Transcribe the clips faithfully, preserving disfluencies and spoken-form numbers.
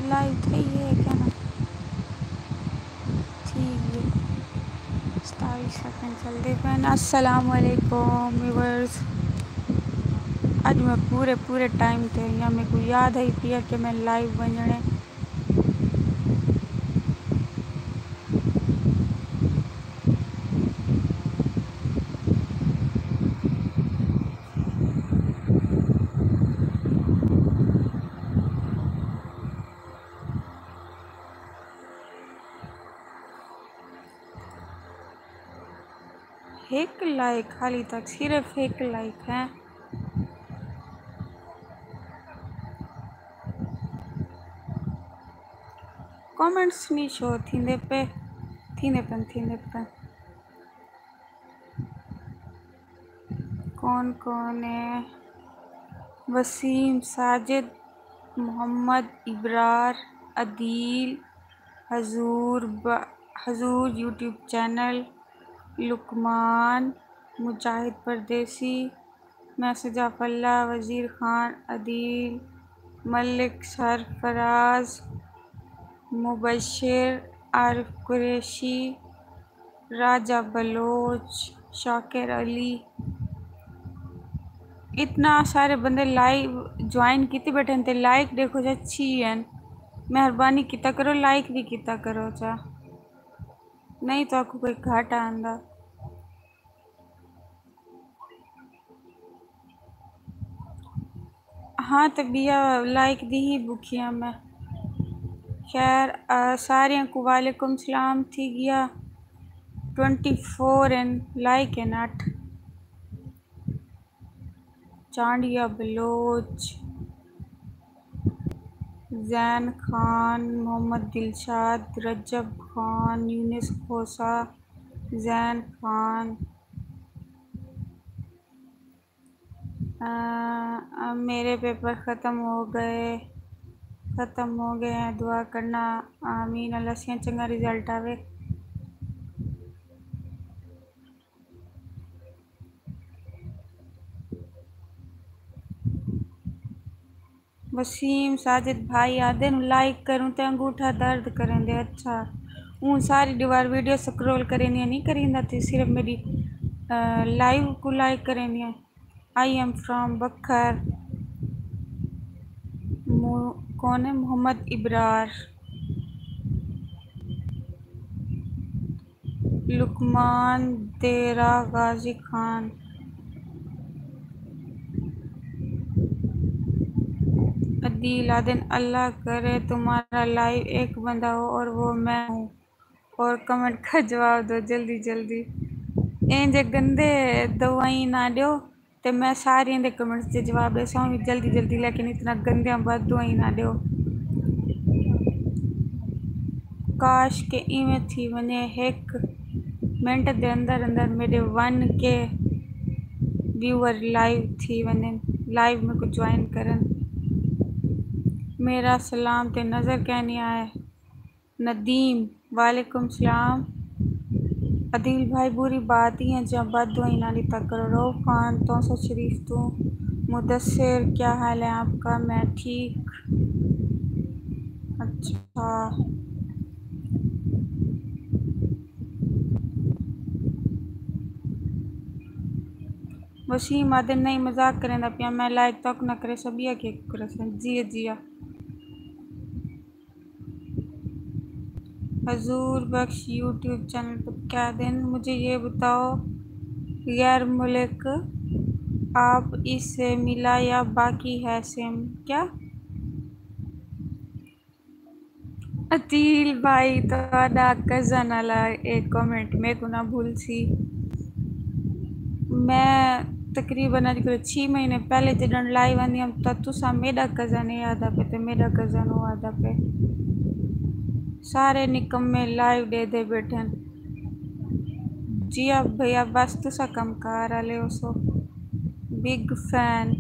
Live تھئی ہے کیا نا؟ ٹھیک ہے، ستاوی سیکنڈ چلدے پئے۔ السلام علیکم ویورز، اڄ میں پورے پورے ٹائم تے آئی ہاں، میکوں یاد ہئی پیا کہ میں لائیو ونڄݨے۔ ہک لائک، حالی تک صرف ہک لائک ہے۔ کمنٹس نہیں شو تھیندے پے، تھیندے پن، تھیندے پن۔ کون کون ہے؟ وسیم، ساجد، محمد، ابرار، عدیل، حضور ب-، حضور YouTube channel, Luqman, Mujahid Pardesi, message of Allah, Wazir Khan, عدیل، ملک، سرفراز، مبشر، عارف قریشی، راجہ بلوچ، شاکر علی، اتنا سارے بندے لائیو جوائن کیتے بیٹھے ہیں تے لائک ݙیکھو چا چھی ہیں۔ مہربانی کیتا کرو، لائک بھی کیتا کرو چا، نہیں تو آکو کوئی گھاٹا آندا۔ ہاں، تے ٻیا لائک دی ہی بکھیاں میں۔ خیر، آ، ساریاں کوں وعلیکم سلام تھی ڳیا۔ ٹوئنٹی فور ہن، لائک ہن اٹھ۔ چانڈیا بلوچ، زین خان، محمد دلشاد، رجب خان، یونس کھوسہ، زین خان۔ آ، آ، میرے پیپر ختم ہو گئے، ختم ہو گئے ہیں، دعا کرنا۔ آمین۔ اللہ سئیں چنگا رزلٹ آوے۔ وسیم ساجد بھائی آہدے نوں لائک کروں تے انگوٹھا درد کریندے۔ اچھا، اوں ساری دیوار ویڈیو سکرول کریندیاں نہیں کریندا، تے صرف میری، آ، لائیو کوں لائک کریندیاں۔ I am from Bhakkar. مو-، کون ہے؟ محمد ابرار۔ لقمان، دیرہ غازی خان۔ عدیل آہدن، اللہ کرے تمہارا لائیو ایک بندہ ہو اور وہ میں ہوں، اور کمنٹ کا جواب دو جلدی جلدی۔ ایں جے گندے دعائیں نہ ݙیو۔ تے میں ساریاں دے کمنٹس دے جواب ݙیساں وی جلدی جلدی، لیکن اتنا گندیاں بد دعائیں نہ ݙیو۔ کاش کہ ایویں تھی ونڄے، ہک منٹ دے اندر اندر میݙے ون کے ویور لائیو تھی ونڄن، لائیو میکوں جوائن کرن۔ میرا سلام تے نظر کینی آئے۔ ندیم، وعلیکم السلام۔ عدیل بھائی، بری بات ہی ہے جہاں بد دعائیں نہ ݙتا کرو۔ رؤف خان، تونسہ شریف توں۔ مدثر، کیا حال ہے آپ کا؟ میں ٹھیک۔ اچھا۔ وسیم آہدے، نہیں، مذاق کریندا پیاں میں، لائک تک نہ کریساں، ٻیا کیکوں کریساں؟ جی جی۔ حضور بخش یوٹیوب چینل پر کیا دن؟ مجھے یہ بتاؤ، غیر ملک آپ اس سے ملا یا باقی ہے سیم؟ کیا؟ عدیل بھائی، تہاݙا کزن والا اے کمنٹ میکوں نہ بھلسی۔ میں تقریباً اڄ کوں چھی مہینے پہلے جݙݨ لائیو آندی ہم تاں تساں میݙا کزن اے آہدا پئے تے میݙا کزن او آہدا پئے۔ سارے نکمے لائیو ݙیہدے ٻیٹھن۔ جی اب بھیا، بس تساں کم کار آلے ہوسو۔ بگ فین۔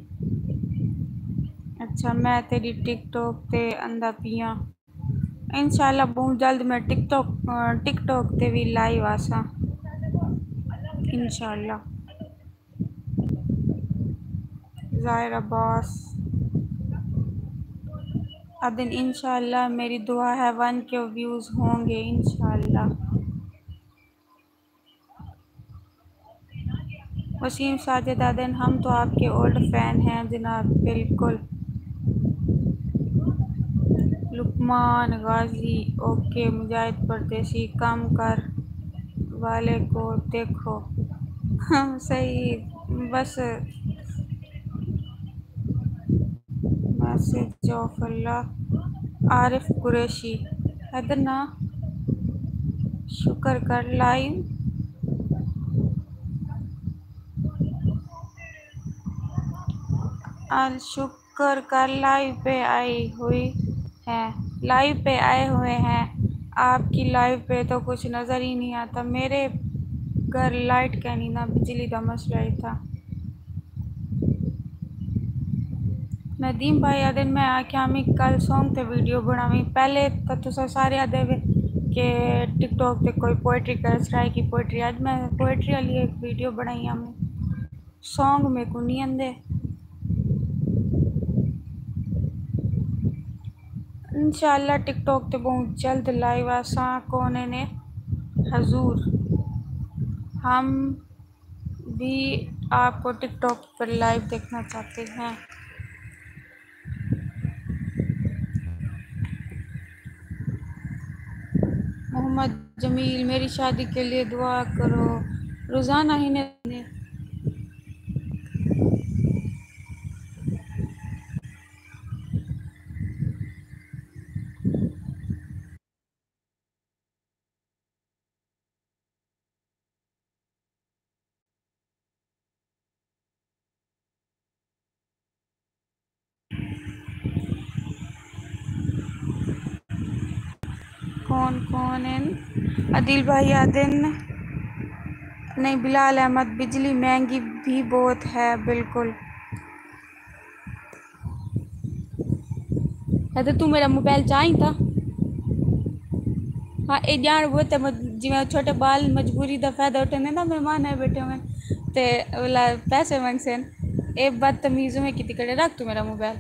اچھا، میں تیݙی ٹک ٹاک تے آندا پیاں۔ انشاءاللہ ٻہوں جلد میں ٹک ٹاک، آ، ٹک ٹاک تے وی لائیو آساں۔ انشاءاللہ۔ ظاہر عباس۔ آدن، انشاءاللہ، میری دعا ہے ون کے ویوز ہوں گے، انشاءاللہ۔ وسیم ساجد آدن، ہم تو آپ کے اولڈ فین ہیں جناب، بالکل۔ لقمان غازی، اوکے، مجاہد پردیسی، کم کر والے کو دیکھو۔ صحیح، بس۔ میسج آف اللہ، عارف قریشی۔ حیدر نا، شکر کر لائیو۔ الشکر کر لائیو پہ آئی ہوئی ہے، لائیو پہ آئے ہوئے ہیں۔ آپ کی لائیو پہ تو کچھ نظر ہی نہیں آتا۔ میرے گھر لائٹ کینی نہ، بجلی دا مسئلہ ہی تھا۔ ندیم بھائی آدن، میں آکھیا میں کل سانگ تے ویڈیو بناویں۔ پہلے تاں تساں سارے آدے وے کہ ٹک ٹاک تے کوئی پوئٹری کرس، ٹرائی کی پوئٹری۔ اج میں پوئٹری والی ایک ویڈیو بنائی ہم۔ سانگ میکوں نہیں آندے۔ انشاءاللہ ٹک ٹاک تے بہت جلد لائیو آساں کون نے حضور۔ ہم بھی آپ کو ٹک ٹاک پر لائیو دیکھنا چاہتے ہیں۔ محمد جمیل، میری شادی کے لیے دعا کرو۔ روزانہ ہی نے کون کون ہیں؟ عدیل بھائی آدن، نہیں، بلال احمد، بجلی مہنگی بھی بہت ہے، بالکل۔ ہے تے توں میرا موبائل چاہیں تاں؟ ہاں، اے ڄاݨ بہت ہے، مج-، جیویں چھوٹے ٻال مجبوری دا فائدہ اٹھیندے نا، مہمان آئے بیٹھے ہوئے تے اولا پیسے منگسن۔ اے بدتمیز میں کیتی کھڑے، رکھ توں میرا موبائل۔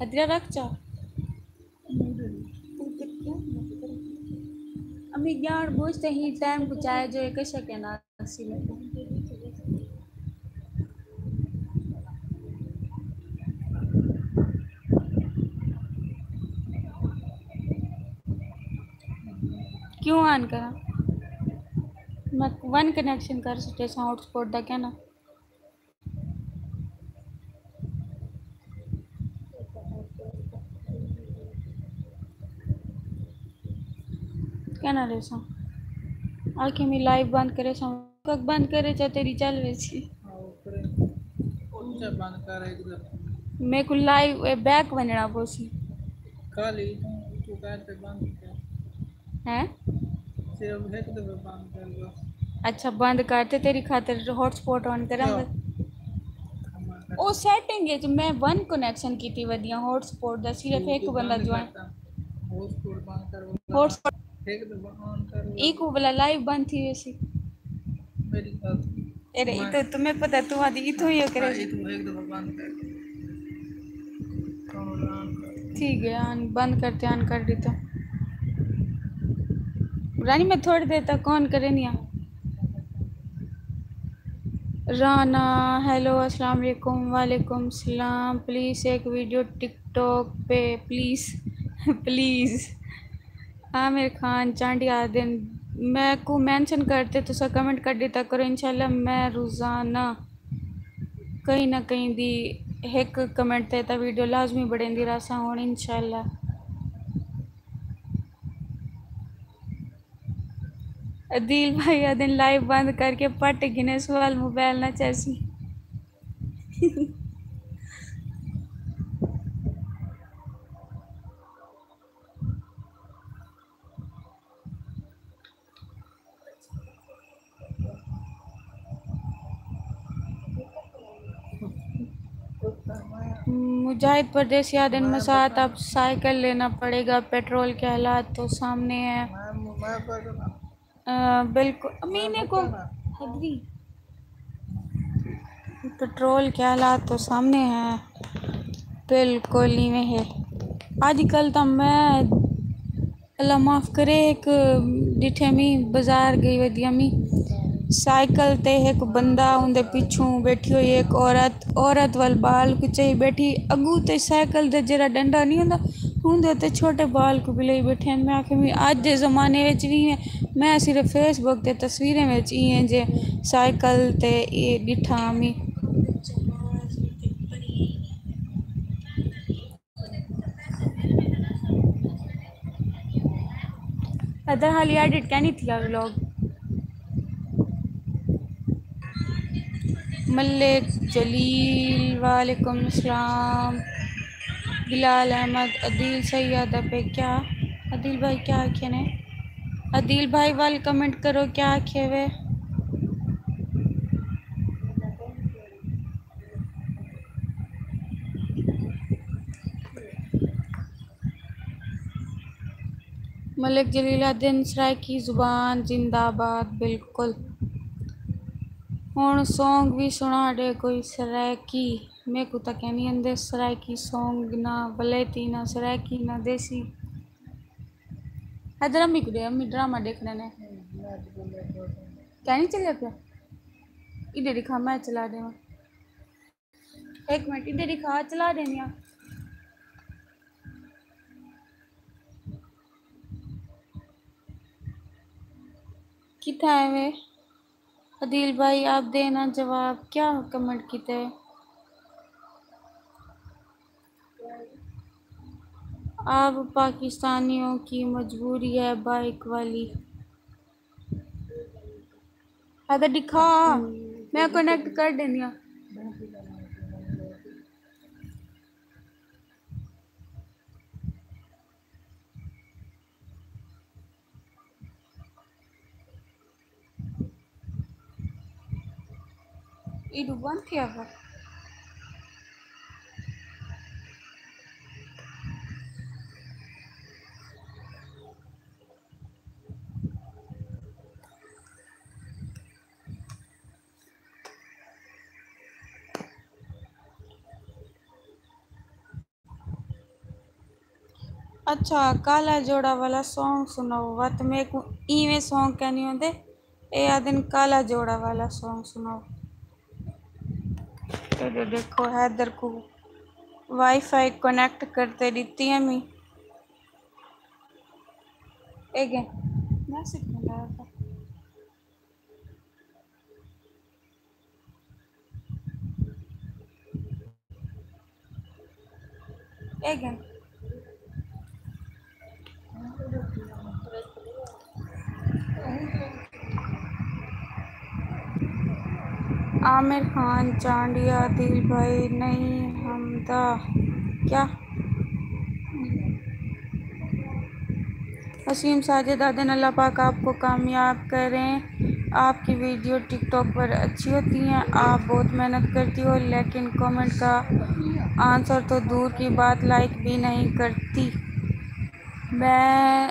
ادرا رکھ چا۔ امی ڄاݨ بوجھ تے ہی ٹائم پہنچائے جو ایک شکے نال۔ کیوں آن کراں؟ میں ون کنیکشن کر سٹے ساں ہاٹ سپاٹ دا کہنا۔ کہنا ریساں۔ آکھیں میں لائیو بند کرے ساں۔ کک بند کرے چا تیری چل ویسی۔ میکوں لائیو، اے، بیک ونڄݨا پوسی۔ ہیں؟ اچھا، بند کر تے تیری خاطر ہاٹ سپاٹ آن کراں۔ او سیٹنگ ہے جو میں ون کنیکشن کیتی ودیاں ہاٹ سپاٹ دا، صرف ایک بندہ جوائن۔ ہاٹ سپاٹ ایکوں بلا لائیو بند تھی ویسی۔ میری گل سن۔ اے رہی تو تمہیں پتہ، تو آدھی اتھوں ہی کرے۔ ٹھیک ہے، آن بند کرتے، آن کر دیتا۔ رانی، میں تھوڑی دیر تک آن کرے نہیں آ۔ رانا، ہیلو، السلام علیکم۔ وعلیکم السلام۔ پلیز ایک ویڈیو ٹک ٹاک پہ، پلیز، پلیز۔ عامر خان چانڈی آدن، میکوں مینشن کر تے تساں کمنٹ کر ݙتا کرو، انشاءاللہ میں روزانہ کہیں نہ کہیں دی ہک کمنٹ تے تاں ویڈیو لازمی بݨیندی رہساں ہݨ انشاءاللہ۔ عدیل بھائی آدن لائیو بند کر کے پٹ گھنے سوال موبائل نہ چیسی۔ مجاہد پردیسی آدن مسات اب سائیکل لینا پڑے گا، پیٹرول کے حالات تو سامنے ہیں۔ آ، بالکل۔ امین کو حیدری۔ پٹرول کے حالات تو سامنے ہیں، بالکل ایویں ہے۔ اج کل تاں میں، اللہ معاف کرے، ہک ݙٹھے می، بازار ڳئی ودی ہمی، سائیکل تے ہک بندہ اوندے پچھوں ٻیٹھی ہوئی، ہک عورت، عورت ول ٻال کوں چائی ٻیٹھی، اڳوں تے سائیکل دے جیڑھا ݙنڈا نہیں ہوندا، اوندے اتے چھوٹے ٻال کوں وی لئی ٻیٹھے ہن۔ میں آکھیا، می اڄ دے زمانے وچ وی میں، میں صرف فیس بک تے تصویریں وچ ایویں جے سائیکل تے اے ݙٹھا ہمی۔ ادھر حالی ایڈٹ کینی تھیا ولاگ۔ ملک جلیل، وعلیکم السلام۔ بلال احمد، عدیل سید پہ کیا؟ عدیل بھائی کیا آکھے نے؟ عدیل بھائی ول کمنٹ کرو، کیا آکھے وے؟ ملک جلیل آہدن، سرائیکی زبان زندہ باد۔ بالکل۔ ہݨ سونگ وی سݨا ݙے کوئی سرائیکی۔ میکوں تاں کینی آندے سرائیکی سونگ، نہ ولائتی نہ سرائیکی نہ دیسی۔ حیدر، امی کوں ݙے، امی ڈرامہ ݙیکھݨے نے۔ کینی چلیا پیا؟ ایݙے ݙکھا، میں چلا ݙیواں۔ ہک منٹ، ایݙے ݙکھا، چلا ݙیندیاں۔ کتھاں ہے وے؟ عدیل بھائی، آپ دینا جواب، کیا کمنٹ کیتے؟ آپ پاکستانیوں کی مجبوری ہے بائیک والی۔ ہاں تاں ݙکھا، میں کنیکٹ کر ݙیندیاں۔ ایݙو بند تھیا ہا۔ اچھا، کالا جوڑا والا سونگ سݨاؤ۔ وت میکوں ایویں سونگ کینی ہوندے، اے آہدن کالا جوڑا والا سونگ سݨاؤ۔ اے ݙیکھو، حیدر کوں وائی فائی کنیکٹ کر تے ݙتی ہے می۔ اے گے میسج ملا تھا۔ اے گن۔ عامر خان چانڈیا، عدیل بھائی نہیں ہمدا کیا؟ وسیم ساجد آہدن، اللہ پاک آپ کو کامیاب کریں۔ آپ کی ویڈیو ٹک ٹاک پر اچھی ہوتی ہیں، آپ بہت محنت کرتی ہو، لیکن کمنٹ کا آنسر تو دور کی بات، لائک بھی نہیں کرتی۔ میں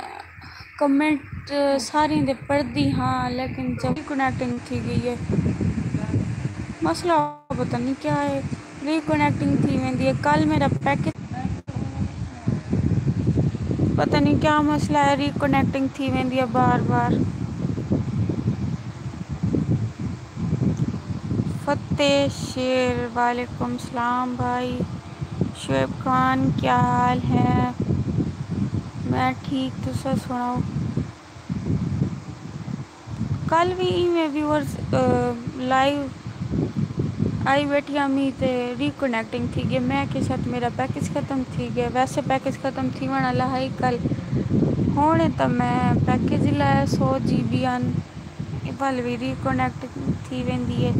کمنٹ ساریں دے پڑھدی ہاں، لیکن جب کنیکٹنگ تھی ڳئی ہے، مسئلہ پتہ نہیں کیا ہے۔ ری کنیکٹنگ تھی ویندی ہے۔ کل میرا پیکج، پتہ نہیں کیا مسئلہ ہے، ری کنیکٹنگ تھی ویندی ہے بار بار۔ فتح شیر، وعلیکم السلام بھائی۔ شعیب خان، کیا حال ہے؟ میں ٹھیک، تساں سݨاؤ؟ کل وی ایویں ویورز، آ، لائیو آئی ٻیٹھی ہمی تے ری کنیکٹنگ تھی ڳئی۔ میں کہ شاید میرا پیکج ختم تھی ڳیا۔ ویسے پیکج ختم تھیوݨ والا ہئی کل۔ ہݨ تاں میں پیکج ہی لایا، سو جی بی آن، اے ول وی ری کنیکٹ تھی ویندی ہے۔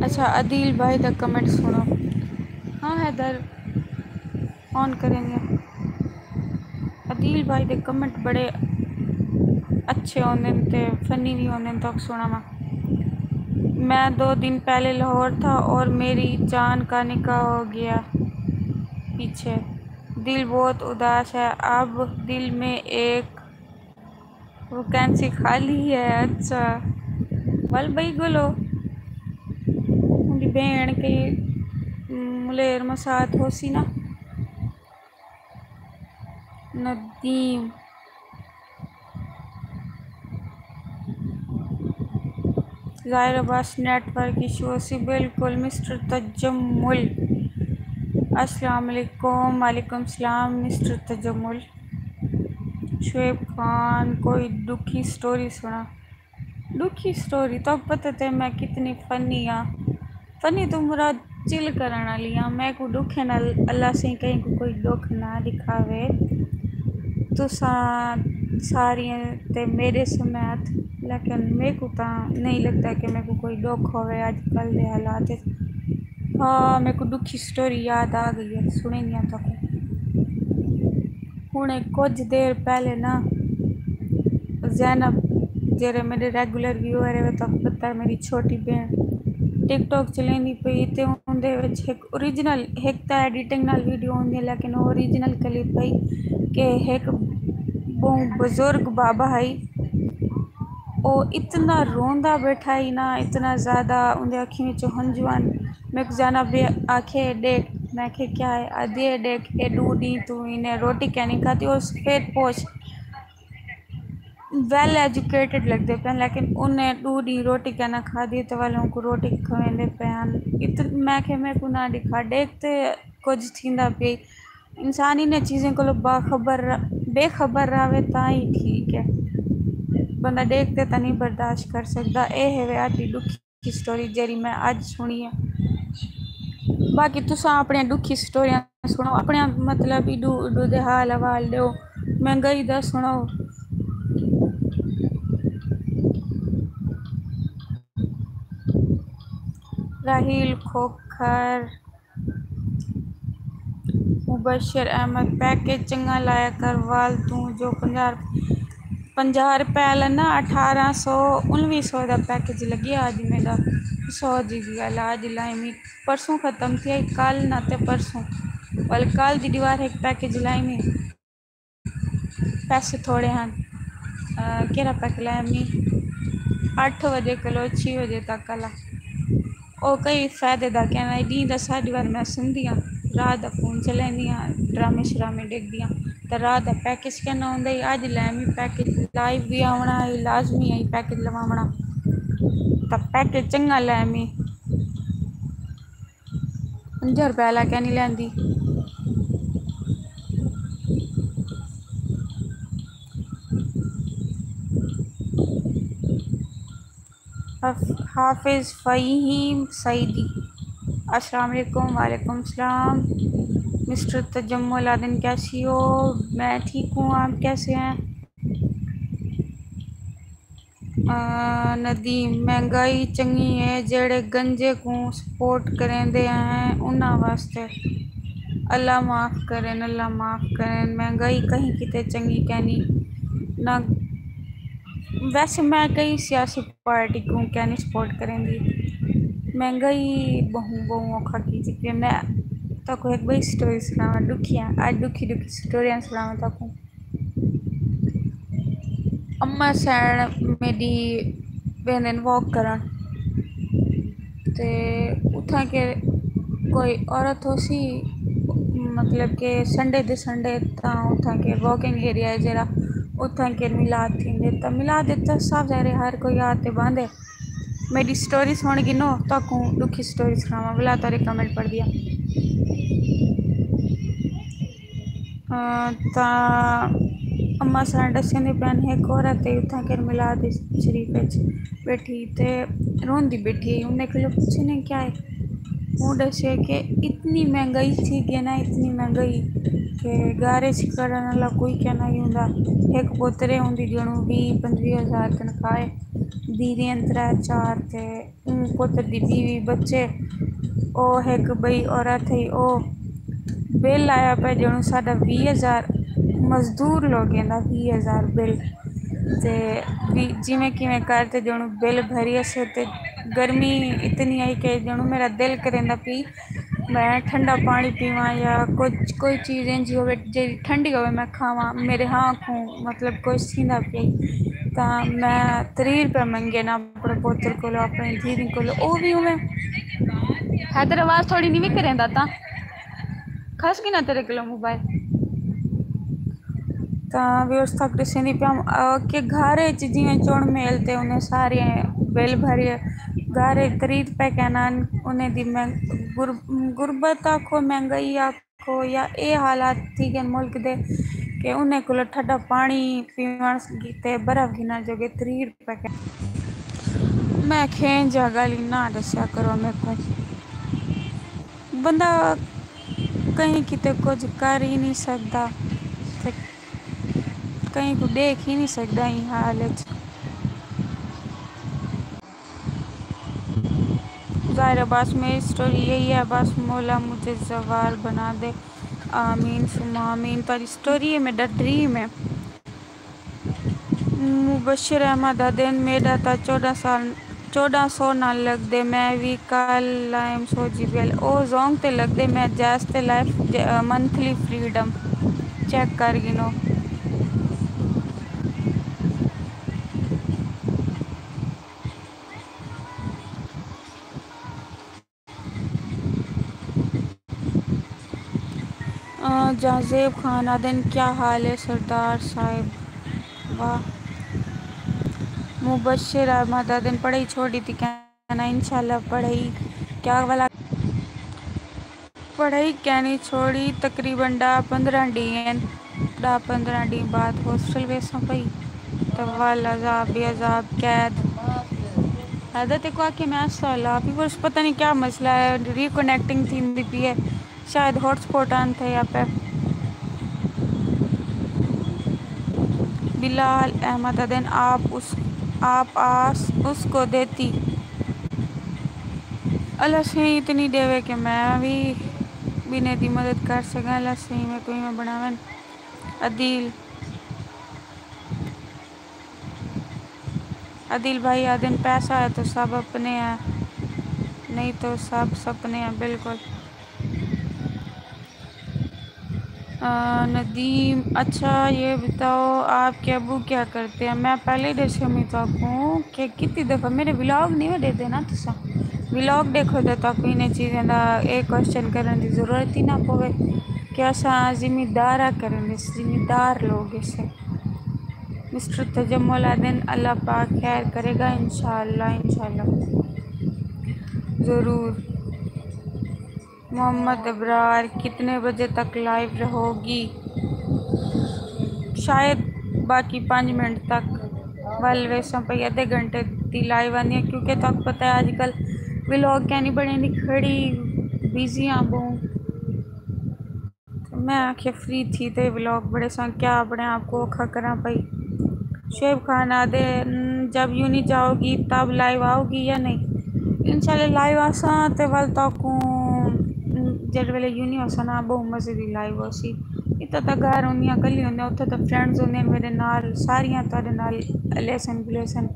اچھا، عدیل بھائی دا کمنٹ سݨو۔ ہاں حیدر، آن کریندے۔ عدیل بھائی دے کمنٹ بڑے اچھے ہوندن تے فنی وی ہوندن، تہاکوں سݨاواں۔ میں دو دن پہلے لاہور تھا اور میری جان کا نکاح ہو گیا پیچھے۔ دل بہت اداس ہے، اب دل میں ایک ویکینسی خالی ہے۔ اچھا، ول بھائی گلو، اُنڈی بھیݨ کے ملیر مسات ہوسی نا۔ ندیم، ظاہر ہے بس نیٹ ورک ایشو ہوسی۔ بالکل مسٹر تجمل۔ السلام علیکم۔ وعلیکم السلام مسٹر تجمل۔ شعیب خان، کوئی ݙکھی سٹوری سݨا۔ ݙکھی سٹوری؟ تہاکوں پتہ تے میں کتنی فنی ہاں۔ فنی توں مراد چل کرݨ والی ہاں۔ میکوں ݙکھیں نال، اللہ سئیں کہیں کوں کوئی ݙکھ نہ ݙکھاوے۔ تساں ساریاں تے میݙے سمیت، لیکن میکوں تاں نہیں لڳدا کہ میکوں کوئی ݙکھ ہووے اڄ کل دے حالات وچ۔ ہاں، میکوں ݙکھی سٹوری یاد آ ڳئی ہے، سݨیندی ہاں تہاکوں۔ ہݨے کجھ دیر پہلے نا، زینب، جیڑھے میݙے ریگولر ویور ہے، تہاکوں پتہ ہے، میݙی چھوٹی بھیݨ ٹک ٹاک چلیندی پئی، تے اوندے وچ ہک اوریجنل، ہک تاں ایڈیٹنگ نال ویڈیو ہوندی ہے، لیکن او اوریجنل کلپ ہئی کہ ہک ٻہوں بزرگ بابا ہئی، او اتنا روندا ٻیٹھا ہئی نا، اتنا زیادہ، اوندے اکھیں وچوں ہنجو ہن۔ میکوں زینب آکھے، "ݙیکھ۔" میں آکھے، "کیا ہے؟" آہدی ہے، "ݙیکھ، اے ݙو ݙینھ توں انہیں روٹی کائنی کھادی۔" او سفید پوش، ویل ایجوکیٹڈ لڳدے پئن، لیکن انہیں ݙو ݙینھ روٹی کائنا کھادی تے ول اونکوں روٹی کھویندے پئن۔ ات-، میں آکھے، "میکوں نہ ݙکھا، ݙیکھ تے کجھ تھیندا پئے۔" انسان انہیں چیزیں کولوں باخبر، بے خبر رہوے تاں ہی ٹھیک ہے، بندہ ݙیکھ تے تاں نہیں برداشت کر سڳدا۔ اے ہے وے اڄ دی ݙکھی سٹوری جیڑھی میں اڄ سُݨی ہے۔ باقی تساں اپݨیاں ݙکھی سٹوریاں سُݨاؤ، اپݨیاں، مطلب، ایݙو ایݙو دے حال احوال ݙیو، مہنگائی دا سُݨاؤ۔ راحیل کھوکھر، مبشر احمد، پیکج چنڳا لایا کر وال توں، جو پنجاہ، پنجاہ روپے آلا نا، اٹھارہ سو، انویہہ سو دا پیکج لڳیا اڄ میݙا۔ سو جی بی آلا اڄ لائمی، پرسوں ختم تھیا، کل نہ تے پرسوں، ول کل دی ݙیوار ہک پیکج لائمی۔ پیسے تھوڑے ہن۔ آ، کیڑھا پیک لایا میں؟ اٹھ وجے کولو چھی وجے تک آلا۔ او کئی فائدے دا کینا، ݙینہہ دا ساݙی وار میں سمدی ہاں، رات دا فون چلیندی ہاں، ڈرامے شرامے ݙیکھدی ہاں، تے رات دا پیکج کینا ہوندا ہی۔ اڄ لایا میں پیکج، لائیو وی آوݨا ہئی، لازمی ہئی پیکج لواوݨا، تاں پیکج چنڳا لایا میں۔ پنجاہ روپے آلا کینی لیندی۔ حف-، حافظ فہیم سعیدی، السلام علیکم۔ وعلیکم السلام۔ مسٹر تجمل آدن، کیسی ہو؟ میں ٹھیک ہوں، آپ کیسے ہیں؟ آ، ندیم، مہنگائی چنڳی ہے، جیڑھے گنجے کوں سپورٹ کریندے ہیں، انہاں واسطے۔ اللہ معاف کرن، اللہ معاف کرن۔ مہنگائی کہیں کیتے چنڳی کینی۔ نہ، ویسے میں کئی سیاسی پارٹی کوں کینی سپورٹ کریندی۔ مہنگائی ٻہوں، ٻہوں اوکھا کیتی پئی ہے۔ میں تہاکوں ہک ٻئی سٹوری سݨاواں، ݙکھیاں، اڄ ݙکھی ݙکھی سٹوریاں سݨاواں تہاکوں۔ اماں سئیݨ میݙی ویندن واک کرݨ، تے اتھاں کے کوئی عورت ہوسی، مطلب کہ سنڈے دے سنڈے تاں اتھاں کے واکنگ ایریا ہے جیڑھا، اتھاں کے میلاد تھیندے، تاں میلاد تے صاف ظاہر ہے ہر کوئی آ تے ٻہندے۔ میݙی سٹوری سُݨ گھنو، تہاکوں ݙکھی سٹوری سݨاواں، ولا تہاݙے کمنٹ پڑھدی ہاں۔ آ، تاں اماں ساݙے ݙسیندی پئن، ہک عورت ہے اتھاں کے میلاد شریف وچ ٻیٹھی تے روندی ٻیٹھی ہے۔ انہیں کولوں پچھے نے کیا ہے؟ اوں ݙسے کہ اتنی مہنگائی تھی ڳئی نا، اتنی مہنگائی کہ گھر اچ کرݨ والا کوئی کیا نہیں ہوندا۔ ہک پوترے ہوندی جݨوں ویہہ پنجویہہ ہزار تنخواہ ہے، دھیریں ترے چار تے اوں پتر دی بیوی، بچے، او ہک ٻئی عورت ہئی، او بل آیا پئے ڄݨوں ساݙا ویہہ ہزار، مزدور لوکیں دا ویہہ ہزار بل۔ تے وی جیویں کیویں کر تے ڄݨوں بل بھری اسے تے گرمی اتنی ہئی کہ ڄݨوں میݙا دل کریندا پئی میں ٹھنڈا پاݨی پیواں یا کجھ کوئی چیز اینجھی ہووے جیڑھی ٹھنڈی ہووے میں کھاواں، میݙے ہاں کوں مطلب کجھ تھیندا پئے، تاں میں تریہہ روپے منگے نا اپݨے پوتر کولوں، اپݨی دھیݙی کولوں، او وی اوویں۔ حیدر آواز تھوڑی نیوی کریندا تاں کھس گی نا تیݙے کولوں موبائل۔ تاں ویورز تک ݙسیندی پیام کہ گھر اچ جیویں چݨ میل تے انہیں سارے بل بھرے، گھر اچ تریہہ روپے کینان انہیں دی میں غرب-، غربت آکھو، مہنگائی آکھو یا اے حالات تھی ڳئن ملک دے کہ انہیں کولو ٹھڈا پاݨی پیوݨ کیتے برف گھنݨ جوڳے تریہہ روپے کینان۔ میں کھیں جا ڳالھی نہ ݙسیا کرو میکوں۔ بندہ کہیں کیتے کجھ کر ہی نہیں سڳدا تے کہیں کوں ݙیکھ ہی نہیں سڳدا ایں حال اچ۔ ظاہر ہے بس میری سٹوری یہی ہے، بس مولا مجھے زوار بنا دے، آمین ثم آمین۔ تہاݙی سٹوری ہے، میݙا ڈریم ہے۔ مبشر احمد آہدن، میݙا تاں چوݙاں سال، چوݙاں سو نال لڳدے، میں وی کل آئم سوجی ٻیل۔ او زونگ تے لڳدے، میں جیز تے لائف، منتھلی فریڈم چیک کر گھنو۔ آ، جہانزیب خان آہدن، کیا حال ہے سردار صاحب؟ واہ۔ مبشر احمد آہدن، پڑھائی چھوڑ ݙتی کینا؟ انشاءاللہ پڑھائی کیا والا، پڑھائی کینی چھوڑی، تقریباً ݙاہ پندرہ ݙینہہ ہن، ݙاہ پندرہ ݙینہہ بعد ہاسٹل ویساں پئی۔ تاں ول عذاب بے عذاب قید۔ حیدر تیکوں آکھے میں سالا ویورز پتہ نہیں کیا مسئلہ ہے، ری کنیکٹنگ تھیندی پئی ہے، شاید ہاٹ سپاٹ آن تھیا پئے۔ بلال احمد آہدن، آپ اس، آپ آس اس کو دیتی۔ اللہ سئیں اتنی ݙیوے کہ میں وی ٻنھے دی مدد کر سڳاں، اللہ سئیں میکوں ایویں بݨاون۔ عدیل، عدیل بھائی آہدن، پیسہ ہے تو سب اپنے ہیں، نہیں تو سب سپنے ہیں، بالکل۔ آ، ندیم، اچھا یہ بتاؤ آپ کے ابو کیا کرتے ہیں؟ میں پہلے ہی ݙسیو میں تہاکوں کہ کتنی دفعہ میݙے ولاگ نہیں ݙیہدے نا تساں۔ ولاگ ݙیکھو تاں تہاکوں انہیں چیزیں دا اے کوسچن کرݨ دی ضرورت ہی نہ پوے کہ اساں ذمہ دار آ کریں، ذمہ دار لوگ اسے۔ مسٹر تجمل آہدن، اللہ پاک خیر کرے گا، انشاءاللہ، انشاءاللہ۔ ضرور۔ محمد ابرار، کتنے بجے تک لائیو رہو گی؟ شاید باقی پنج منٹ تک۔ ول ویساں پئی ادھے گھنٹے دی لائیو آندی ہے، کیونکہ تہاکوں پتہ ہے اڄ کل ولاگ کینی بݨیندی، کھڑی بزی آں ٻہوں۔ میں آکھیا فری تھی تے ولاگ بݨیساں، کیا اپݨے آپ کوں اوکھا کراں پئی۔ شعیب خان آہدے، "جب یونی جاؤ گی تب لائیو آؤ گی یا نہیں؟" انشاءاللہ لائیو آساں تے ول تہاکوں جیڑھے ویلے یونی ہوساں نا ٻہوں مزے دی لائیو ہوسی۔ اتھاں تاں گھر ہوندیاں کلی ہوندیاں، اتھاں تاں فرینڈز ہوندیاں میݙے نال، ساریاں تہاݙے نال لیسن بلیسن۔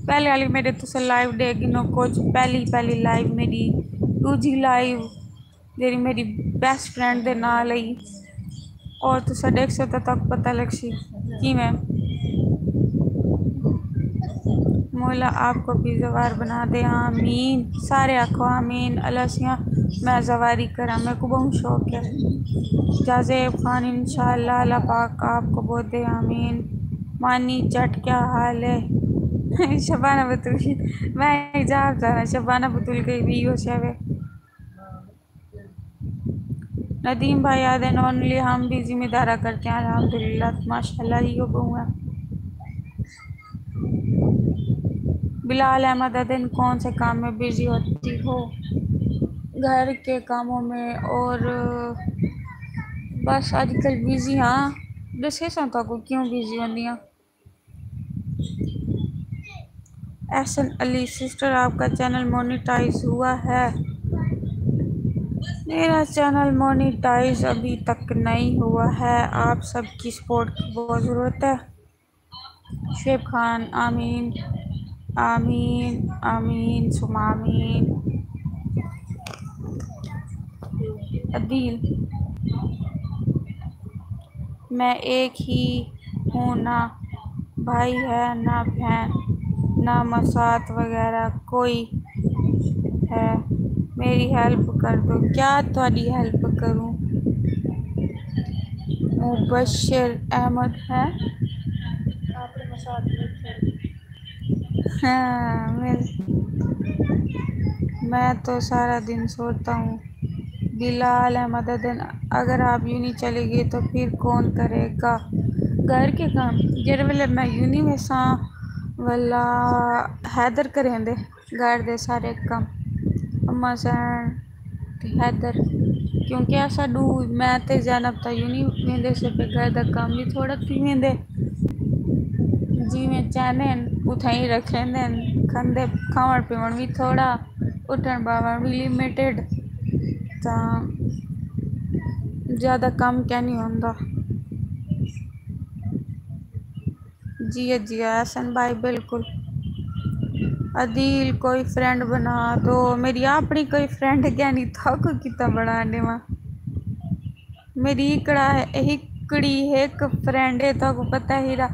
پہلے والی میݙے تساں لائیو ݙیکھ گھنو کجھ، پہلی پہلی لائیو میݙی، ݙوجھی لائیو جیڑھی میݙی بیسٹ فرینڈ دے نال ہئی۔ اور تساں ݙیکھسو تاں تہاکوں پتہ لڳسی کیویں۔ مولا آپ کو بھی زوار بنا دے، آمین۔ سارے آکھو آمین۔ اللہ سیاں میں زواری کراں، میکوں ٻہوں شوق ہے۔ جازیب خان، انشاءاللہ اللہ پاک آپ کو بودے، آمین۔ مانی جٹ کیا حال ہے؟ شبانہ بتول، میں حجاب چاہنا، شبانہ بتول کہیں بھی ہو شاوے۔ ندیم بھائی آہدن، اونلی ہم بھی ذمہ دارا کرتے ہیں، الحمدللہ، ماشاءاللہ، ایہو ٻہوں ہے۔ بلال احمد آہدن، کون سے کام میں بزی ہوتی ہو؟ گھر کے کاموں میں، اور بس اڄ کل بزی ہاں۔ ݙسیساں تہاکوں کیوں بزی ہوندی ہاں۔ احسن علی، سسٹر، آپ کا چینل مونیٹائز ہوا ہے؟ میرا چینل مونیٹائز ابھی تک نہیں ہوا ہے، آپ سب کی سپورٹ کی بہت ضرورت ہے۔ شعیب خان، آمین، آمین، آمین ثم آمین۔ عدیل، میں ایک ہی ہوں، نہ بھائی ہے، نہ بہن، نہ مسات وغیرہ کوئی ہے۔ میری ہیلپ کر دو۔ کیا تہاݙی ہیلپ کروں؟ مبشر احمد ہے۔ ہاں، میں، میں تو سارا دن سوتا ہوں۔ بلال احمد ادن، اگر آپ یونی چلے گئے تو پھر کون کرے گا گھر کے کام؟ جیڑھے ویلے میں یونی ویساں ولا حیدر کریندے گھر دے سارے کم، اماں سئیں تے حیدر، کیونکہ اساں ݙو، میں تے زینب تاں یونی ویندے سے، پھر گھر دا کم وی تھوڑا تھی ویندے۔ جیویں چاہندے ہن اتھائیں رکھ لیندے ہن، کھاندے، کھاوݨ پیوݨ وی تھوڑا، اٹھݨ ٻاہوݨ وی لمیٹڈ، تاں زیادہ کم کینی ہوندا۔ جی جی احسن بھائی، بالکل۔ عدیل، کوئی فرینڈ بنا دو۔ میری اپݨی کوئی فرینڈ کینی، تھاکوں کتھاں بݨا ݙیواں؟ میری ہکڑا، ہکڑی ہک فرینڈ ہے، تہاکوں پتہ ہی را،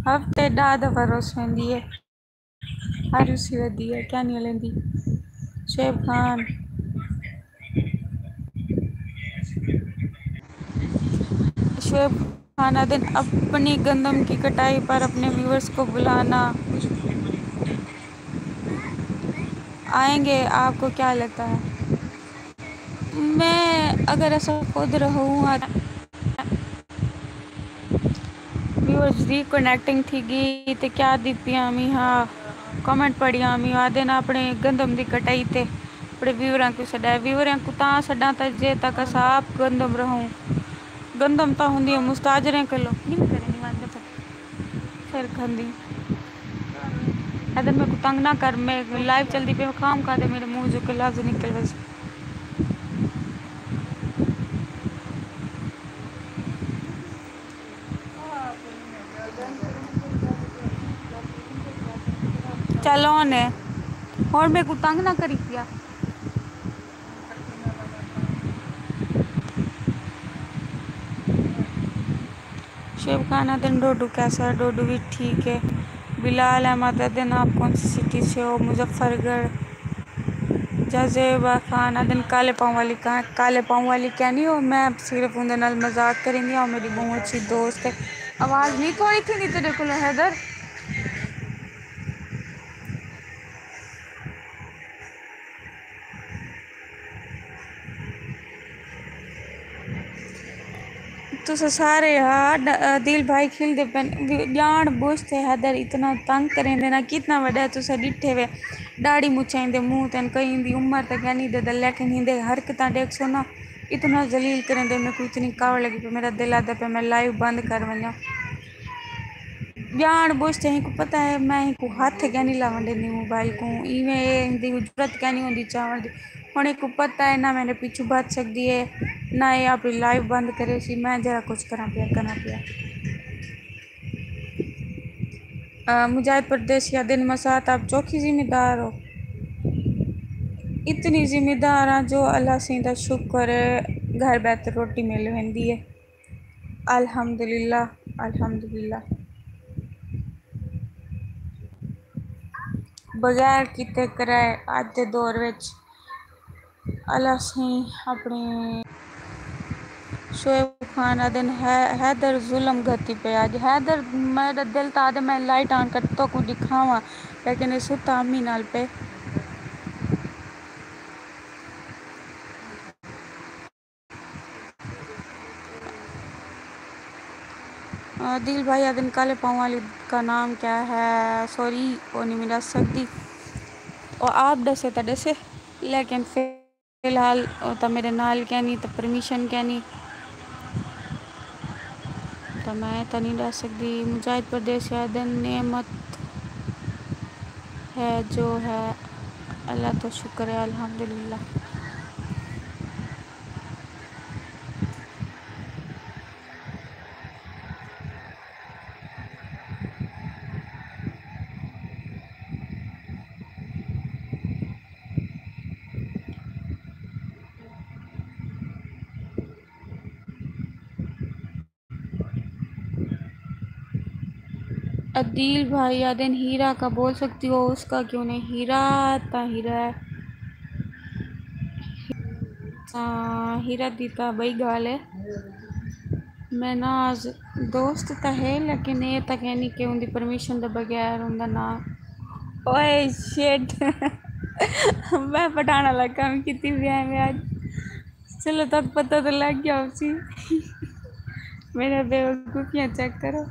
ہفتے ݙاہ دفعہ رس ویندی ہے۔ ہر رسی ودی ہے، کیا نہیں لیندی؟ شعیب خان، شعیب خان ادن، اپنی گندم کی کٹائی پر اپنے ویورز کو بلانا آئیں گے، آپ کو کیا لگتا ہے؟ میں اگر اساں خود رہوں ہا، ویورز ری کنیکٹنگ تھی ڳئی تے کیا دی پیامی ہا، کمنٹ پڑھیامی آدھے نا اپݨے گندم دی کٹائی تے اپݨے ویوراں کوں سݙائے۔ ویوراں کوں تاں سݙاں تاں جے تک اساں آپ گندم رہوں۔ گندم تاں ہوندی ہے مستاجریں کلو، نہیں کرے نہیں واندا پھر، پھر کھاندی۔ ادن میکوں تنگ نہ کر، میں لائیو چلدی پئی، خام کھا دے میرے منہ جو کے لفظ نکل ویسے۔ چلو نے، ہݨ میکوں تنگ نہ کری پیا۔ شعیب خان ادن، ڈوڈو کیسا ہے؟ ڈوڈو بھی ٹھیک ہے۔ بلال احمد ادن، آپ کون سی سٹی سے ہو؟ مظفر گڑھ۔ جزیبہ خان ادن، کالے پاؤں والی کہاں؟ کالے پاؤں والی کیا نہیں ہو، میں صرف اوندے نال مذاق کریندی ہاں، میری بہوں اچھی دوست ہے۔ آواز نہیں تھوڑی تھیندی تیرے کولوں حیدر؟ تساں سارے ہا ڈ-، دل بھائی کھلدے پن، وی ڄاݨ بوجھ تے حیدر اتنا تنگ کریندے نا، کتنا وݙا تساں ݙٹھے وے۔ ݙاڑھی مچھاں ایندے منہ تن، کہیں دی عمر تے کینی دے، لیکن ایندے حرکتاں ݙیکھسو نا، اتنا ذلیل کریندے، میکوں اتنی کاوڑ لڳی پئی، میرا دل آہدا پیا میں لائیو بند کر ونڄاں۔ ڄاݨ بوجھ تے، ہیکوں پتہ ہے میں ہیکوں ہتھ کینی لاوݨ ݙیندی موبائل کوں، ایویں اے ایندی جرات کینی ہوندی چاوݨ دی۔ ہݨ ہیکوں پتہ ہے نہ میݙے پچھوں بھڄ سڳدی ہے، نہ اے اپݨی لائیو بند کریسی، میں جیڑھا کچھ کراں پیا، کراں پیا۔ آ، مجاہد پردیسی ادن، مسات آپ چوکھی ذمہ دار ہو؟ اتنی ذمہ دار ہاں جو اللہ سئیں دا شکر ہے، گھر ٻیٹھ روٹی مل ویندی ہے۔ الحمدللہ، الحمدللہ۔ بغیر کیتے کرائے اڄ دے دور وچ اللہ سئیں اپݨے۔ شعیب خان ادن، حیدر ظلم گھتی پئے اڄ۔ حیدر، میݙا دل تاں آہدے میں لائٹ آن کر تہاکوں ݙکھاواں، لیکن اے ستا امی نال پئے۔ آ، دل بھائی آہدن، کالے پاؤں والی کا نام کیا ہے؟ سوری، او نہیں میں ݙس سڳدی۔ او آپ ݙسے تاں ݙسے، لیکن فی الحال او تاں میݙے نال کینی، تاں پرمیشن کینی، تاں میں تاں نہیں ݙس سڳدی۔ مجاہد پردیسی آہدن، نعمت ہے جو ہے، اللہ توں شکر ہے، الحمدللہ۔ عدیل بھائی آدھن ہیرا کا بول سکتی ہو، اس کا کیوں نہیں؟ ہیرا تا ہیرا ہے۔ ہاں، ہیرا دی تا بئی گال ہے۔ میں ناز دوست تا ہے، لیکن یہ تک ہے نہیں کہ ان دی پرمیشن دے بغیر ان دا نام۔ اوئے شٹ۔ میں پٹھان والا کام کیتی پیا میں اج۔ چلو، تک پتہ تو لگ گیا اسی۔ میرا بیوقوفیاں چیک کرو۔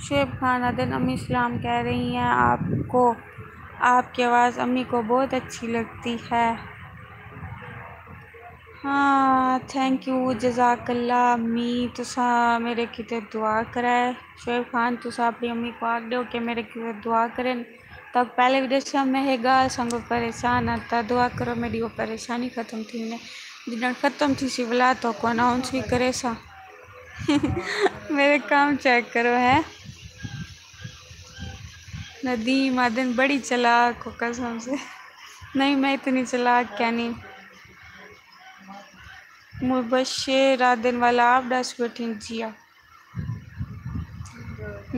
شعیب خان آدھن، امی سلام کہہ رہی ہیں آپ کو، آپ کی آواز امی کو بہت اچھی لگتی ہے۔ ہاں، تھینک یو، جزاک اللہ۔ امی، تساں میرے کیتے دعا کرائے۔ شعیب خان، تساں اپنی امی کو آکھ ݙیو کہ میرے کیتے دعا کرن۔ تاں پہلے وی ݙسیا میں ہے ڳالھ، سنگو پریشان ہاں، تاں دعا کرو میری وہ پریشانی ختم تھی ونے۔ جݙݨ ختم تھی سی ولا تو کو اناؤنس بھی کرے سا۔ میرے کام چیک کرو ہے۔ ندیم آدھن، بڑی چلاک ہو قسم سے۔ نہیں، میں اتنی چلاک کینی۔ مبشر آدھن، والا آپ ݙس ٻیٹھیں جیا۔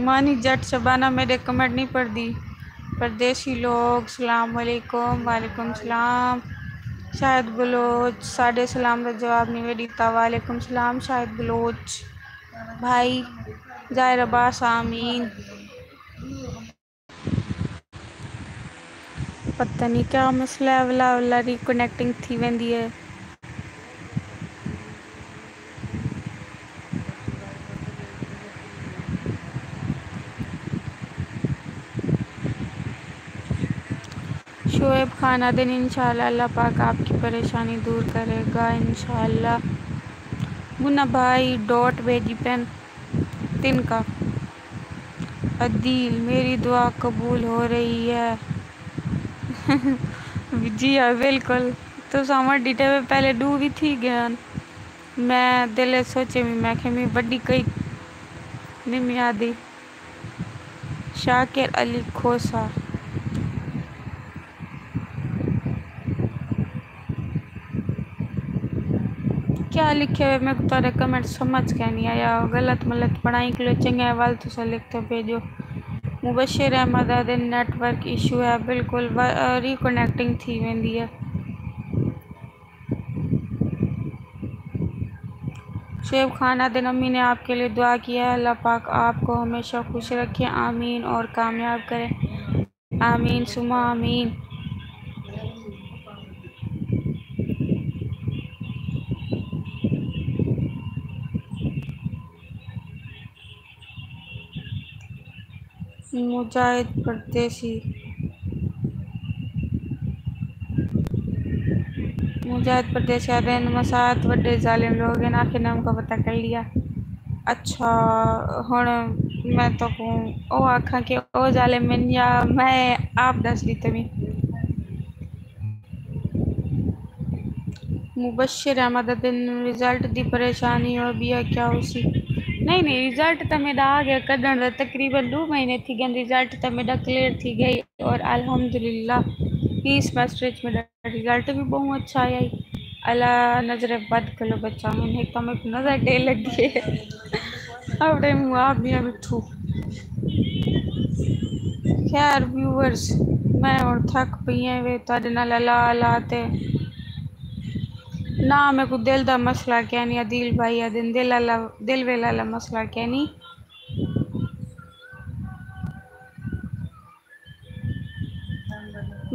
مانی جٹ شبانہ میݙے کمنٹ نہیں پڑھدی۔ پردیسی لوگ، سلام علیکم۔ وعلیکم سلام۔ شاہد بلوچ، ساݙے سلام دا جواب نہیں وے ݙتا۔ وعلیکم سلام شاہد بلوچ بھائی۔ ظاہر عباس، آمین۔ پتہ نہیں کیا مسئلہ ہے، ولا ولا ری کنیکٹنگ تھی ویندی ہے۔ شعیب خان آدھن، انشاءاللہ اللہ پاک آپ کی پریشانی دور کرے گا، انشاءاللہ۔ منا بھائی ڈاٹ بھیجی پن تن کا۔ عدیل، میری دعا قبول ہو رہی ہے۔ جی ہاں، بالکل۔ تساں وݙی ٹیوے پہلے ݙو وی تھی ڳئے ہن۔ میں دل اچ سوچے وی، میں کھے میں وݙی کئی نمی آدھی۔ شاکر علی کھوسہ۔ کیا لکھے ہوئے؟ میکوں تہاݙے کمنٹ سمجھ کائنی آیا، غلط ملط پڑھائیں کلو چنڳے احوال تساں لکھ تے بھیجو۔ مبشر احمد آدھے نیٹ ورک ایشو ہے، بالکل ریکنیکٹنگ تھی ویندی ہے۔ شعیب خان آدھے، امی نے آپ کے لیے دعا کی ہے، اللہ پاک آپ کو ہمیشہ خوش رکھے، آمین اور کامیاب کرے۔ آمین ثم آمین۔ مجاہد پردیسی، مجاہد پردیسی آدھے، مساعد وڈے ظالم لوگ ہیں، آخر نام کا پتہ کر لیا۔ اچھا، ہݨ میں تہاکوں او آکھاں کہ او ظالم ہن یا میں آپ ݙس ݙتے وی۔ مبشر احمد ادن، رزلٹ دی پریشانی ہو ٻیا کیا ہوسی؟ نہیں نہیں، رزلٹ تاں میݙا آ ڳیا کݙݨ دا، تقریباً ݙو مہینے تھی ڳئن، رزلٹ تاں میݙا کلیئر تھی ڳئی اور الحمدللہ پی سمسٹر اچ میݙا رزلٹ وی ٻہوں اچھا آیا ہئی۔ اللہ نظر بد کولو بچاون، ہک تاں میکوں نظر ݙے لڳی ہے۔ اپݨے منہ آپ ٻیا مٹھو۔ خیر ویورز، میں ہݨ تھک پئی ہیں وے تہاݙے نال الا الا تے۔ نہ میکوں دل دا مسئلہ کینی، عدیل بھائی آدھن دل آلا، دل ویل آلا مسئلہ کینی۔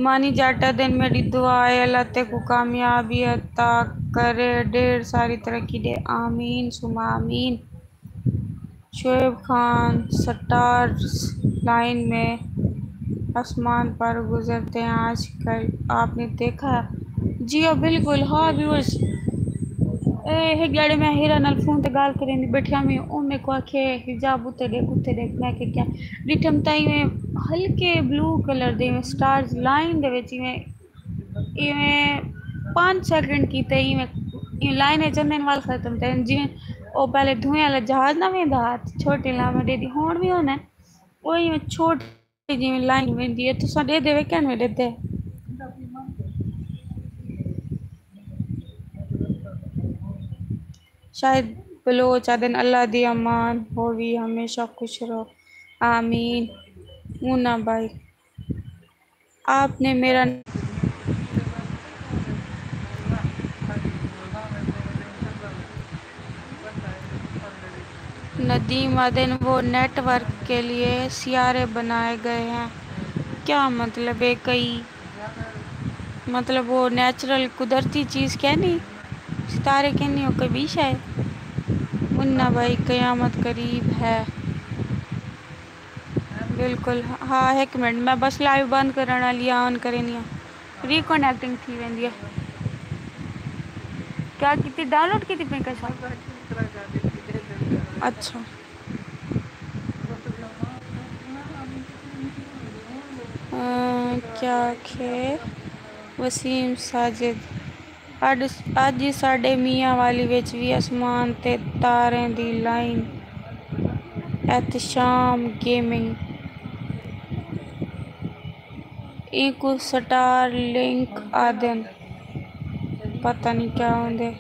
مانی جٹ آدھن میݙی دعا ہے، اللہ تیکوں کامیابی عطا کرے، ڈھیر ساری ترقی ݙے، آمین ثم آمین۔ شعیب خان، سٹارز لائن میں آسمان پر گزرتے ہیں آج کل، آپ نے دیکھا؟ جی ہاں، بالکل۔ ہاں ویورز، اے ہک ݙیہاڑے میں ہیرا نال فون تے ڳالھ کریندی ٻیٹھی ہامی، او میکوں آکھے، حجاب اتے ݙیکھ، اتے ݙیکھ۔ میں آکھے کیا؟ ݙٹھم تاں ایویں ہلکے بلو کلر دے ایویں سٹارز لائن دے وچ ایویں ایویں پانچ سیکنڈ کیتے ایویں، ایویں لائن اچ اندن وال ختم تھے۔ جیویں او پہلے دھوئیں والا جہاز نہ ویندا ہا، چھوٹی لامہ ڈیدی ہون بھی ہونا، او ایویں چھوٹی جیویں لائن ویندی ہے۔ تساں ڈیدے وے کین وے ڈیدے؟ شاہد بلوچ آدن، اللہ دی امان ہووی، ہمیشہ خوش رہو، آمین۔ مونا بھائی، آپ نے میرا ندیم آدن، وہ نیٹ ورک کے لیے سیارے بنائے گئے ہیں۔ کیا مطلب ہے؟ کئی مطلب وہ نیچرل قدرتی چیز کہنی، ستارے کہنی، وہ کوئی بھی شے۔ منا بھائی، قیامت قریب ہے۔ بالکل۔ ہاں، ہک منٹ، میں بس لائیو بند کرݨ والی آن کرینی ہاں۔ ریکنیکٹنگ تھی ویندی ہے۔ کیا کیتی؟ ڈاؤن لوڈ کیتی پئی کسا؟ اچھا۔ آ، کیا آکھے وسیم ساجد؟ اڄ، اڄ ساݙے میاں والی وچ وی اسمان تے تاریں دی لائن۔ احتشام گیمنگ۔ اینکوں سٹار لنک آہدن۔ پتہ نہیں کیا ہوندے۔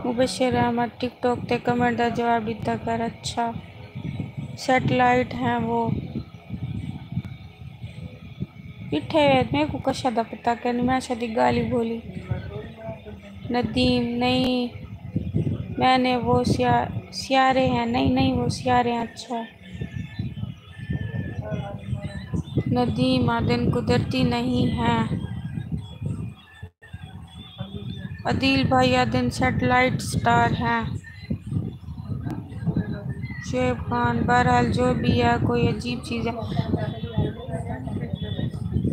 مبشر احمد، ٹک ٹاک تے کمنٹ دا جواب ݙتا کر۔ اچھا، سیٹلائٹ ہیں وہ۔ ݙٹھے وے، میکوں کشا دا پتہ کینی، میں شادی ڳالھی ٻولی۔ ندیم، نہیں، میں نے وہ سیا-، سیارے ہیں، نہیں، نہیں، وہ سیارے ہیں، اچھا۔ ندیم آدن قدرتی نہیں ہیں۔ عدیل بھائی آدن سیٹلائٹ سٹار ہیں۔ شعیب خان، بہرحال جو بھی ہے، کوئی عجیب چیز ہے۔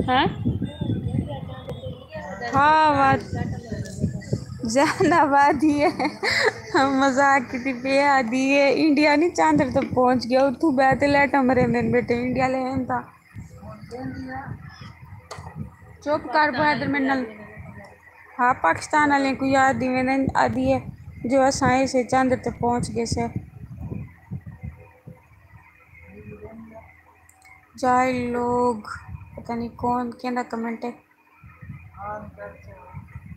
ہیں؟ ہاں، واد-، زینب آدھی ہے۔ مذاق کیتی پئی آدھی ہے۔ انڈیا نہیں چاندر تے پہنچ گیا، اتھوں بیٹھے لیٹا مرے میں بیٹھے، انڈیا لے ہیں تا۔ چپ کر، بہادر میرے نال۔ ہاں، پاکستان والے کو یاد دی ویندے آدھی ہے جو اساں ایسے چاندر تے پہنچ گئے سے۔ جاہل لوگ، پتہ نہیں کون کیندا کمنٹ ہے۔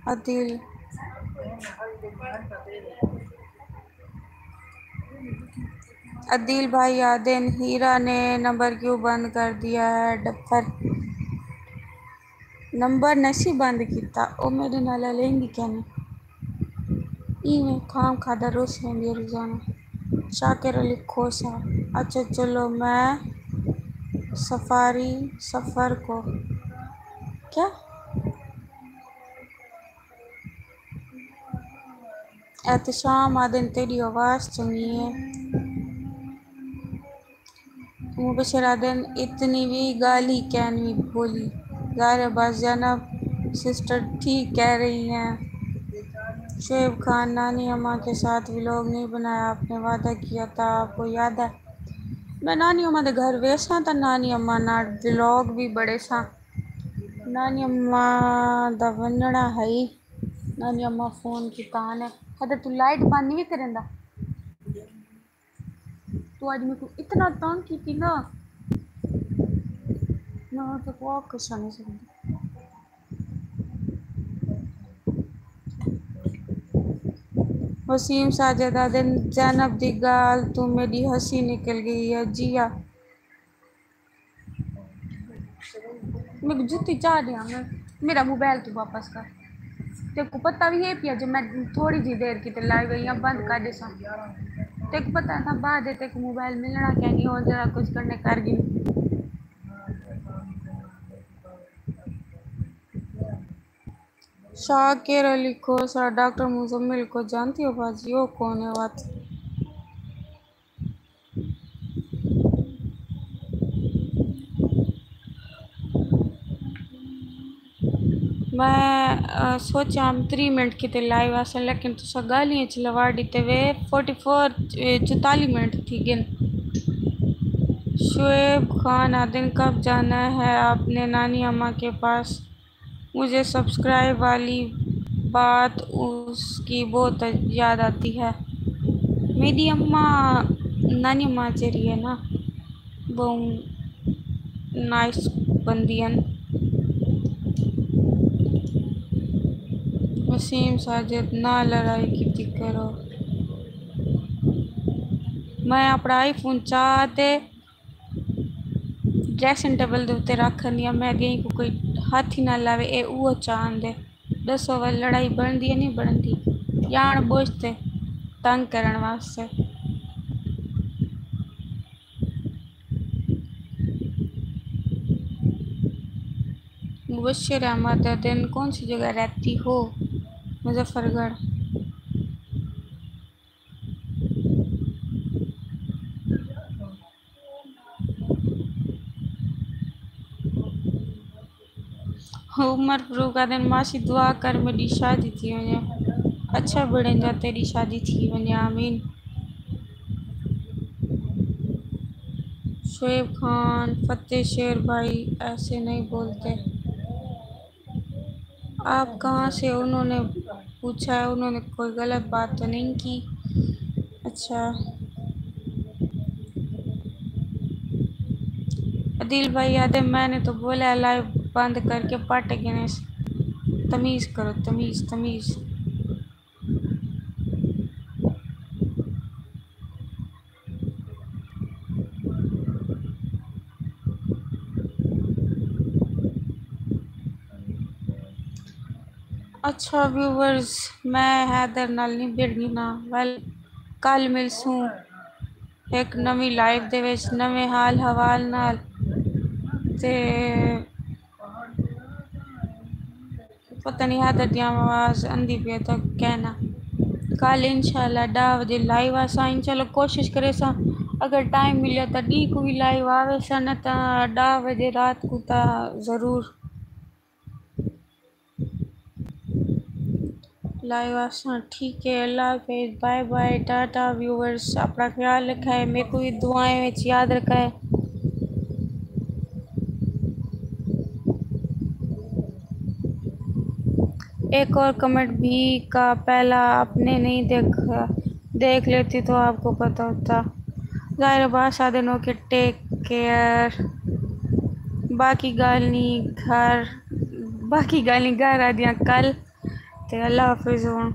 عدیل، عدیل بھائی آدن، ہیرا نے نمبر کیوں بند کر دیا ہے؟ ڈپر نمبر نسی بند کیتا، او میݙے نال الیندی کینی۔ ایویں کھام کھادا روس ویندی ہے روزانہ۔ شاکر علی کھوسہ، اچھا چلو میں سفاری سفر کو کیا؟ احتشام آدن تیݙی آواز چنڳی ہے۔ مبشر آدن، اتنی وی ڳالھی کین وی بھولی۔ ظاہر ہے بس زینب سسٹر ٹھیک کہہ رہی ہیں۔ شعیب خان، نانی اماں کے ساتھ ولاگ نہیں بنایا آپ نے، وعدہ کیا تھا، آپ کو یاد ہے؟ میں نانی اماں دے گھر ویساں تاں نانی اماں نال ولاگ وی بݨیساں۔ نانی اماں دا ونڄݨا ہئی، نانی اماں فون کیتا نے۔ حیدر، توں لائٹ بند نہیں کریندا؟ تو اڄ میکوں اتنا تنگ کیتی نا، میں تیکوں آکھ کچھ نہیں سکدی۔ وسیم ساجد آدن، زینب دی ڳالھ توں میݙی ہنسی نکل ڳئی ہے۔ جی آ۔ میکوں جتی چا ݙیاں، میں، میرا موبائل تو واپس کر۔ تیکوں پتہ وی ہے پیا جو میں تھوڑی جی دیر کیتے لائیو آئی ہاں، بند کر ݙیساں۔ تیکوں پتہ ہے تاں بعد ہے، تیکوں موبائل ملݨا کیا نہیں، ہو جڑا کچھ کرنے کر گی۔ شاکر علی کھوسہ، ڈاکٹر مزمل کو جانتی ہو باجی؟ او کون ہے وت؟ میں، آ، سوچاں تریہہ منٹ کیتے لائیو آساں، لیکن تساں ڳالھیں اچ لوا ݙتے وے۔ فورٹی فور، اے، چوتالیہ منٹ تھی ڳن۔ شعیب خان آدن، کب جانا ہے آپ نے نانی اماں کے پاس؟ مجھے سبسکرائب والی بات اس کی بہت یاد آتی ہے۔ میݙی اماں، نانی اماں جیڑھی ہے نا، ٻہوں نائس بندی ہن۔ وسیم ساجد، نہ لڑائی کیتی کرو۔ میں اپݨا آئی فون چا تے ڈریسنگ ٹیبل دے اتے رکھ آندی ہاں۔ میں آہدی ہاں کوں کوئی ہتھ ہی نہ لاوے، اے اوہو چاہندے۔ ݙسو ول لڑائی بݨدی یا نی بݨدی؟ ڄاݨ ٻجھ تے تنگ کرݨ واسطے۔ مبشر احمد، دن کون سی جگہ رہتی ہو؟ مظفر گڑھ۔ عمر فاروق آہدن، ماسی دعا کر میݙی شادی تھی ونڄے۔ اچھا بݨیندا تیݙی شادی تھی ونڄے، آمین۔ شعیب خان، فتح شیر بھائی ایسے نہیں بولتے۔ آپ کہاں سے؟ انہوں نے پوچھا ہے، انہوں نے کوئی غلط بات تو نہیں کی؟ اچھا۔ عدیل بھائی آہدے، میں نے تو بولا ہے، لائیو بند کر کے پٹ گئے نے۔ تمیز کرو، تمیز، تمیز۔ اچھا ویورز، میں حیدر نال نی بھڑنی نا، ول کل ملسوں ہک نویں لائیو دے وچ نویں حال حوال نال۔ تے پتہ نہیں حیدر دی آواز آندی پئی ہے تاں کہنا۔ کل انشاءاللہ ݙاہ وڄے لائیو آساں، انشاءاللہ کوشش کریساں، اگر ٹائم ملیا تاں ݙینہہ کوں وی لائیو آویساں، نہ تاں ݙاہ وڄے رات کوں تاں ضرور لائیو آساں۔ ٹھیک ہے، اللہ حافظ، بائے بائے، ٹاٹا ویورز، اپݨا خیال رکھائے، میکوں وی دعائیں وچ یاد رکھائے۔ ایک اور کمنٹ بھی کا پہلا آپ نے نہیں دیکھا، دیکھ لیتی تو آپ کو پتہ ہوتا۔ ظاہر عباس آہدن اوکے، ٹیک کیئر۔ باقی ڳالھیں گھر، باقی ڳالھیں گھر آہدیاں کل۔ تے اللہ حافظ ہݨ۔